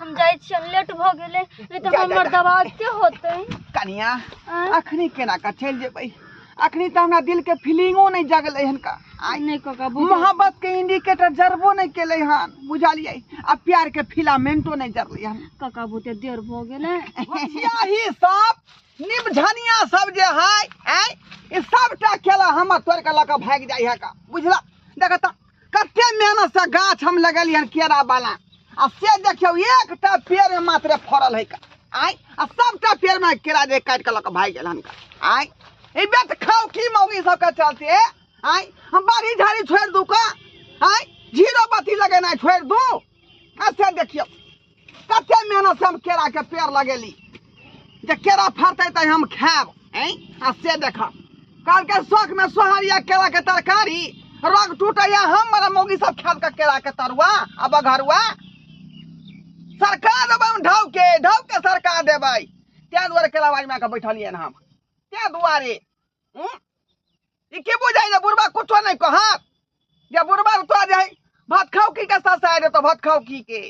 हम जाइ छियनि, लेट भऽ गेलै, नहि तऽ जा, जा, हमर जा। दवा के होतै। कनिया, आँय? अखनी केना कऽ चलि जेबै? अखनी तऽ हमरा दिल के फीलिंगो नहि जगलै हन का। आँय? नहि काका, बहुत मोहब्बत के इंडिकेटर जरबो नहि केलै हन, बुझलियै? आ प्यार के फिलामेंटो नहि जरलै हन। काका, बहुते देर भऽ गेलै। यही सब निमझनिया सब जे है, आँय, ई सबटा केला हमर तोड़ि कऽ लऽ कऽ भागि जाइ है का, बुझला? देख तऽ कते मेहनत से गाछ हम लगेलियै हन केरा वाला, आ से देखियौ एकटा पेड़ में मात्र फड़ल है का। आँय, आ सबटा पेड़ में केरा जे काटि कऽ लऽ कऽ भागि गेल हन का। आँय, ई बेट खाउ की मौगी सबके चलते। आँय, हम बाड़ी झाड़ी छोड़ि दू का? आँय, जीरो बत्ती लगेनाइ छोड़ि दू? आ से देखियौ कते मेहनत से हम केरा के पेड़ लगेली जे केरा फड़तै तऽ हम खायब। आँय, आ से देख कहलकै शौक में सोहारिया केरा के तरकारी, रग टूटैया हम मौगी सब खायल के केरा के तरुआ आ बघरुआ। सरकार देबै हम ढाउ के, ढाउ के सरकार देबै। ताहि दुआरे केला बाड़ी में आके बैठलियै हम, ताहि दुआरे। ई की बुझाइ जे बुढ़बा कुछो नहि कहत? जे बुढ़बा तोरा जे भात खाउ की के ससाय देतौ, भात खाउ की के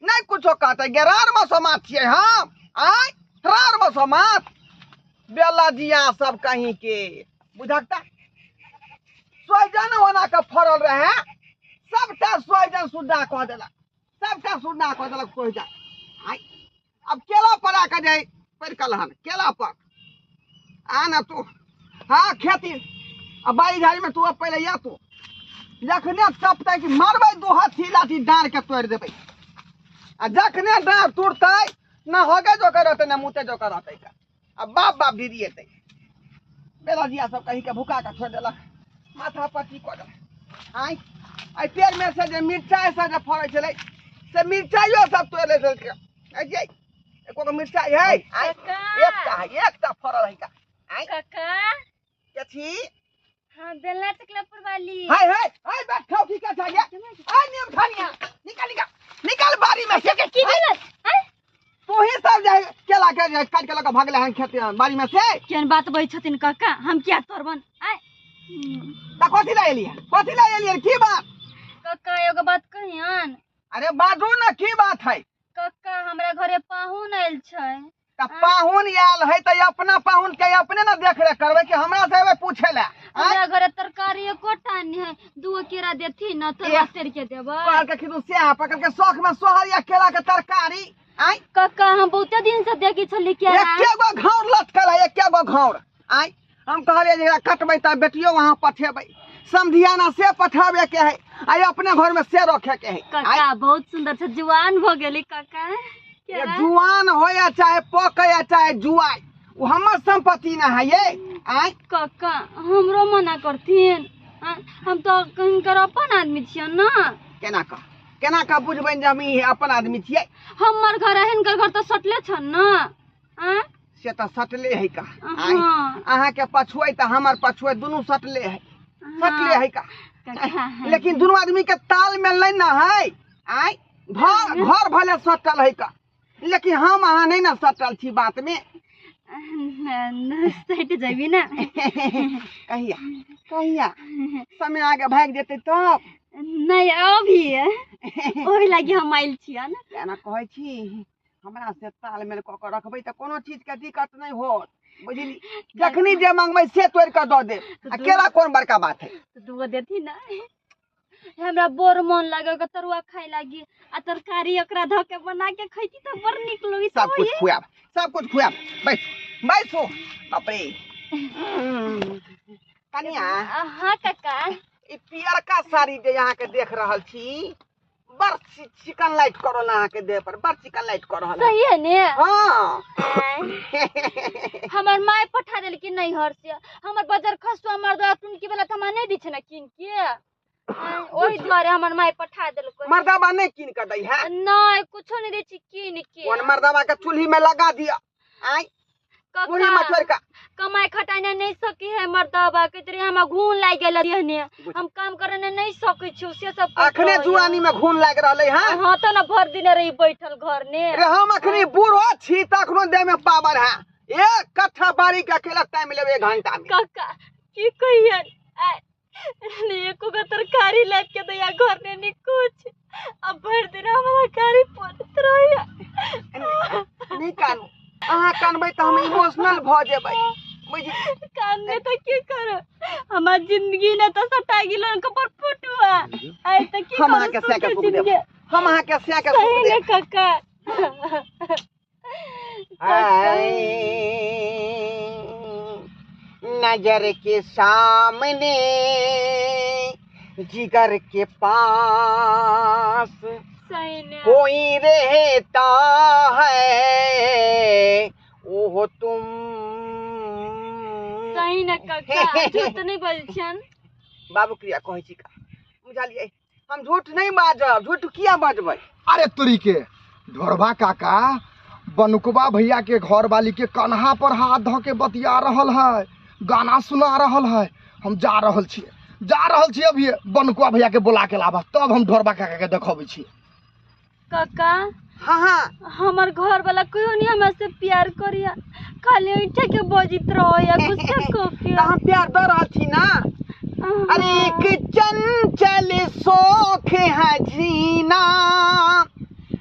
नहि कुछो कहतै। गेरार में समात छियै हम, आँय, रार में समात बेला जिया सब कहीं के बुझकता। सोइजन ओना के फड़ल रहे, सबटा सोइजन सुड्डा कऽ देलक, सबटा सुड्डा कऽ देलक सोइजन। आँय, अब केला पर आके जाय पड़ि हन केला पर आ ना तू। हाँ, खेती आ बाड़ी झाड़ी में तू अब पहले या तू जखने टपतै कि मारबै दू हाथी लाठी, डाँर के तोड़ि देबै। आ जखने डाँर टूटतै ना होगे जोकर रहतै ना मुते जोकर रहतै का। आ बाप बाप दीदी एतै। बेला जिया सब कहीं के भुका के छोड़ि देलक, माथा पट्टी कऽ देलक। आँय, एहि पेड़ में से जे मिरचाइ सब जे फड़ै छलै से मिरचाइयो सब तोड़ि लै छलै। आइ एको गो मिरचाइ है? आँय, काका। एकटा है, एकटा फड़ल है का। आँय। काका। कथी? हाँ, बेलना चकलापुर वाली। हाय हाय हाय, बैठ खाओ की क्या चाहिए? आय नियम खानिया, निकाल निकाल निकाल बाड़ी में से। की भेलै? आँय? तू ही सब जाय केला के जे काट के लऽ कऽ भागले हन खेत बाड़ी में से। केहन बात बजै छथिन काका, हम किया तोड़बन? आँय। तऽ कथी लए एलियै, कथी लए एलियै, की बात? काका, एगो बात कहियन। अरे बाजू ने, की बात है? काका, हमरा घरे पाहुन आयल छै। तऽ पाहुन आयल है तऽ अपना पाहुन के अपने ने देख रेख करबै कि हमरा से एबै पूछे लए? आँय? हमरा घरे तरकारी एकोटा नहि है, दूगो केरा देथिन ने तरुआ तोड़ि के देबै। कहलकै कि तू से पकड़ के शौख में सोहरिया केला के तरकारी। आँय। काका, हम बहुते दिन से देखै छली केरा। एके गो घौर लटकल है, एके गो घौर। आँय, हम कहलियै जे एकरा कटबै तऽ बेटियो वहाँ पठेबै, समधियाना से पठाबे के है, आइ अपने घर में से रखे के है। आँय? काका, बहुत सुंदर छै, जुआन भऽ गेली काका। ये केरा। जुआन हो या चाहे पके या चाहे जुआई, वो हमर संपत्ति ना है ये। आँय। काका, हमरो मना करथिन? आँय, हम तऽ हिनकर अपन आदमी छियनि ने। केना कऽ, केना कऽ बुझबै जे हम ई अपन आदमी छियै? हमर घर आ हिनकर घर तऽ सटले छनि ने। आँय? से तऽ सटले है का। आँय? हाँ। अहाँके पछुए तऽ हमर पछुए, दुनू सटले है, सटले है का। काका। लेकिन दुनू आदमी के ताल मेल नहीं ना है। आँय, घर घर भले सटल है का, लेकिन हम अहाँ नहीं ना सटल छी बात में। सटि जेबी ने। कहिया कहिया समय आगे भागि जेतै तब। नहि, अभी ओहि लागि हम आयल छियनि। केना कहै छी, हमरा से तालमेल कऽ के रखबै तऽ कोनो चीज के दिक्कत नहि होत, बुझली? जखनी जे मंगबै से तोड़ि कऽ दऽ देब। आ केला कोन बड़का बात है? तऽ दूगो देथिन ने, हमरा बड़ मन लागे ओकर तरुआ खाय लागी, आ तरकारी ओकरा धऽ के बना के खैती तऽ बड़ नीक लगैत। सब कुछ खुआब, सब कुछ खुआब। बैसू बैसू। बाप रे, कनिया। हाँ काका। ई पियरका साड़ी जे अहाँके देख रहल छी, बड़ चिकन लाइट कऽ रहल अहाँके देह पर, बड़ चिकन लाइट कऽ रहल है। सही है ने? हाँ। आँय। हमर माय पठा देलखिन नैहर से। हमर बजर खसुआ मर्दवा टुनकी वाला तऽ हमरा नहि दै छै ने कीन के। आँय, ओहि दुआरे हमर माय पठा देलकै। मर्दाबा नहि कीन कऽ दै है? नहि, कुछो नहि दै छै कीन के। कोन मर्दाबा के चूल्ही में लगा दिया। आँय, चूल्ही में काका, छोड़ कऽ। कमाई खटाइ नहि सकी है मर्दबा के तरी, हमरा घून लागि गेल एहने, हम काम करे नहि सकै छी से सब कहैत अखने रहैया। जुआनी में घून लागि रहलै हँ। हाँ तऽ ने भरि दिन रही बैठल घर ने। रे, हम अखनी बूढ़ो छी तखनो देह में पावर है। एक कट्ठा बाड़ी के अकेला टाइम लेबै एक घंटा में। काका, की कहियन, आय, ने एको गो तरकारी लाबि के दैया घर ने, ने कुछ, आ भरि दिन हमरा गाड़ी पड़ैत रहैया। कनबै तऽ हम इमोशनल भऽ जेबै बुझ। कानने तो की करो, हमार जिंदगी ने तो सटा गेल कपर फुटुआ आइ त की हम करू, अहाँके सएह के सुखल फूक देब। जिंदगी। हम अहाँके सएह के फूक सही ने देब। काका? आए, नजर के सामने जिगर के पास सही ने। कोई रहता है वो तुम। सही ने काका, झूठ नहीं बजै छियन। बाबू क्रिया कहै छी का बुझलियै, हम झूठ नहीं बाजब, झूठ किया बाजबै? अरे तुरी के ढोरबा काका बनुकबा भैया के घर वाली के कन्हा पर हाथ धऽ के बतिया रहल है, गाना सुना रहल है। हम जा रहल छियै, जा रहल छियै अभिये बनुकबा भैया के बोला के लाबा, तब हम ढोरबा काका के देखबै छियै। काका। हाँ हाँ। हमर घर वाला कहियो नहीं हमरा से प्यार करिया, खाली ऐठे के बजित रहो या गुस्सा को के। तऽ हम प्यार दऽ रहल छी ना। अरे एक चंचल शौक है जीना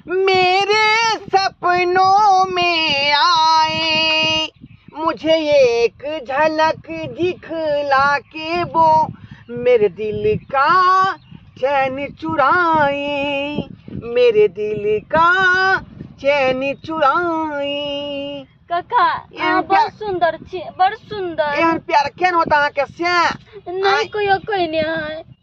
मेरे सपनों में आए, मुझे एक झलक दिखला के वो मेरे दिल का चैन चुराए, मेरे दिल का चैन चुराए। काका एहन अहाँ बड़ प्यार- सुंदर छी, बड़ सुंदर। एहन प्यार केहन होता अहाँके से? नहीं कहियो कहने है।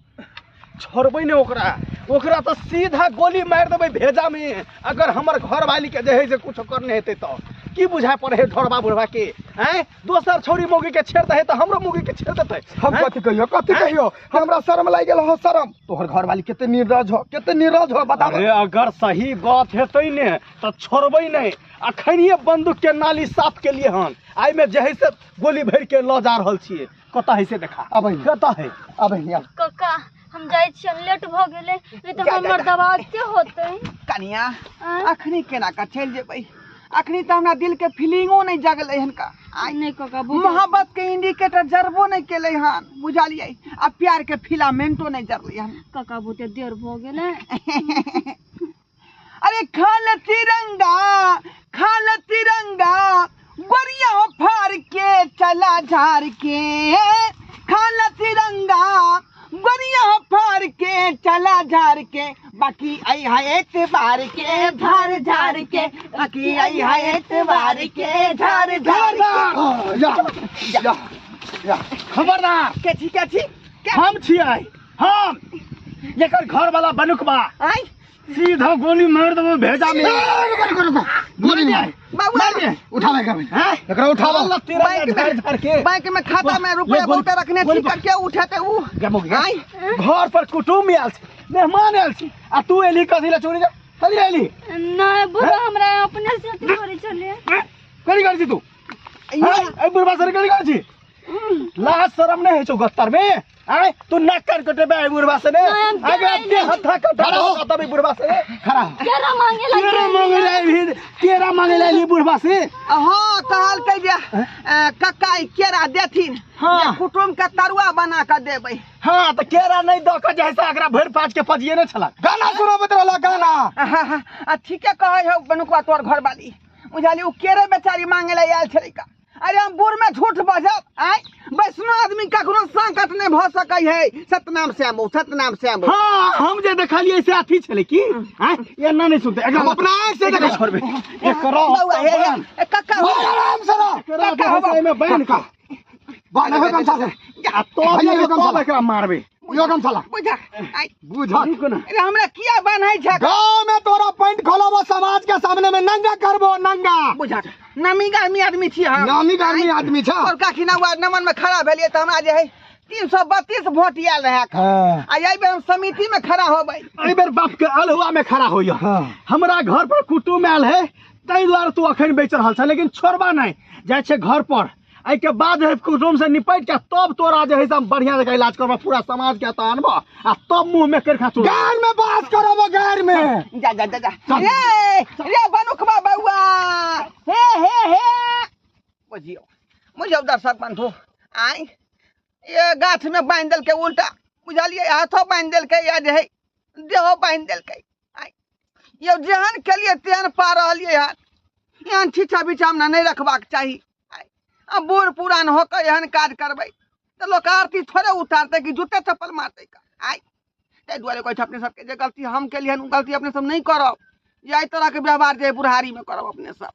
छोड़बै ने ओकरा, ओकरा तऽ सीधा गोली मारि देबै भेजा में, अगर हमर घरवाली के जे है से कुछ करने हेतै तऽ की बुझाय पड़े है ढोरबा बुढ़बा के? हैं, दोसर छौरी मौगी के छेड़ दे तऽ हमरो मौगी के छेड़ देतै। हम हैं? कथी कहियो, कथी कहियो, हमरा शर्म लागि गेल हो, शर्म। तोहर घरवाली कते निर्लज हो, कते निर्लज हो बताब। अरे अगर सही बात हेतै ने तऽ छोड़बै नहि, अखनिये बंदूक के नाली साफ के लिए हन, एहि में जे है से गोली भरि के लऽ जा रहल छियै। कतऽ है से देखा। अबै। कतऽ है? अबै नहीं, आब। काका हम जाइ छियै, लेट भऽ गेलै, नहीं तऽ जा, जा, हमर जा। दवा के होतै। कनिया आँय? अखनी केना कऽ चलि जेबै? अखनी तऽ हमरा दिल के फीलिंगो नहि जगलै हन का। आइ नहीं काका, बुझ- मोहब्बत के इंडिकेटर जरबो नहीं केलै हन बुझलियै, आ प्यार के फिलामेंटो नहीं जरलै हन। काका बहुते देर भऽ गेलै। अरे खाल तिरंगा, खाल तिरंगा गोरिया हो फाड़ के चला झाड़ के, खाल तिरंगा गोरिया हो फाड़ के चला झाड़ के, बाकी आई है एतबार के झाड़ झाड़ के, बाकी आई है एतबार के झाड़ झाड़ के। या, या, या। खबरदार। के छी, के छी? के? हम छियै, हम एकर घर वाला बनुकबा। आइ? सीधा गोली मार देबो भेजा में। ए, रुको, रुको, रुको। गोली नहीं आए। बाबू, मार दे। उठावे एकरा पहिले। हैं? एकरा उठाबो। अल्लाह तेरा बैंक में- झाड़ झाड़ के। बैंक में खाता में रुपया ले, गोली- बहुते रखने गोली छी, करके उठेते उ। गे मौगी, गे। आइ? घर पर कुटुम्ब आयल छै, मेहमान आयल छै, आ तू एली कथी लए चोरी? कथी लए एली? नहीं बुढ़ा हमरा अपने से अथी करै छलै। हैं? कथी करै छी तू? ये- हैं? एहि बुढ़बा सर कथी करै छी? लाज शरम नहि होइ छौ गत्तर में? आँय, तू नाक कान कटेबे एहि बुढ़बा से ने? नहीं, हम आगे केरा देह हत्था कटा खड़ा हो। तब एहि बुढ़बा से ने? खड़ा हो। केरा मांगे ला केरा गेल। मांगे ला एलही, केरा मांगे ला एलही बुढ़बा से? हाँ, कहलकै जे, कक्का ई केरा देथिन, हाँ। जे कुटुम्ब के तरुआ बना कऽ देबै। हाँ, तऽ केरा नहि दऽ कऽ जे है से एकरा भरि पाँच के पजिए ने छलक। गाना सुनाबैत रहल गाना। आहा, आ ठीके कहै हौ बनुकवा तोहर घरवाली, बुझलियै, ओ केरे बेचारी मांगे ला आयल छलै का। अरे हम बूढ़ में झूठ बजब? आँय, वैष्णो आदमी कखनो संकट नहीं भऽ सकै है। सतनाम श्याम सतनाम श्याम। हाँ, हम जे देखलियै से अथी छलै की? आँय, एना नहि सुनतै। एकरा हम अपना आँखि से एकरा देखै छोड़बै। एकरा बौआ, हे, हे, ए, कक्का हो। आराम से रह। एकरा कक्का हो। जे है से एहिमे बान्हि कऽ। बान्ह हो गमछा से। आ तब भैया, यो गमछा तब एकरा मारबै। यो गमछा ला। बुझा, आँय। बुझा। रुक ना। अरे हमरा किया बान्है छै? गाँव में तोरा पैंट खोलबो, समाज के सामने में नंगा करबो, नंगा। बुझा, नामी गामी आदमी छी हम। नामी गामी आदमी छ। और काखिना वार्ड नंबर में खड़ा भेलियै तऽ हमरा जे है 332 वोट आयल रहै। हाँ। आ एहि बेर हम समिति में खड़ा होबै। एहि बेर बाप के अलहुआ में खड़ा होइया। हाँ। हमरा घर पर कुटुम्ब आयल है, ताहि दुआरे तू अखन बेच रहल छ, लेकिन छोड़बा नहि, जाइ छै घर पर। एहि के बाद है कुटुम्ब से निपटि के तब तोरा जे है से हम बढ़िया जगह इलाज करबा, पूरा समाज के एतऽ आनबा आ तब मुँह में करखा चूड़ा। गैर में बास करबो, गैर में। जा, जा, जा, जा। चल। रे, रे बनुकबा बौआ। हे, हे, हे। बुझियौ, बुझियौ दर्शक बंधु, आइ ये गाछ में बान्हि देलकै उल्टा, बुझलियै, हाथो बान्हि देलकै या जे है देहो बान्हि देलकै। आइ यौ जेहन केलियै तेहन पा रहलियै हन। एहन छिछा बिछावना नहि रखबाक चाही। आ बूढ़ पुरान होके एहन काज करबै तऽ लोक आरती थोड़े उतारतै कि जूते चप्पल मारतै का? आइ ताहि दुआरे कहै छै अपने सबके जे गलती हम केलियै हन, ओ गलती अपने सब नहि करब। जे एहि तरहके व्यवहार जे बुढ़ारीमे करब अपने सब।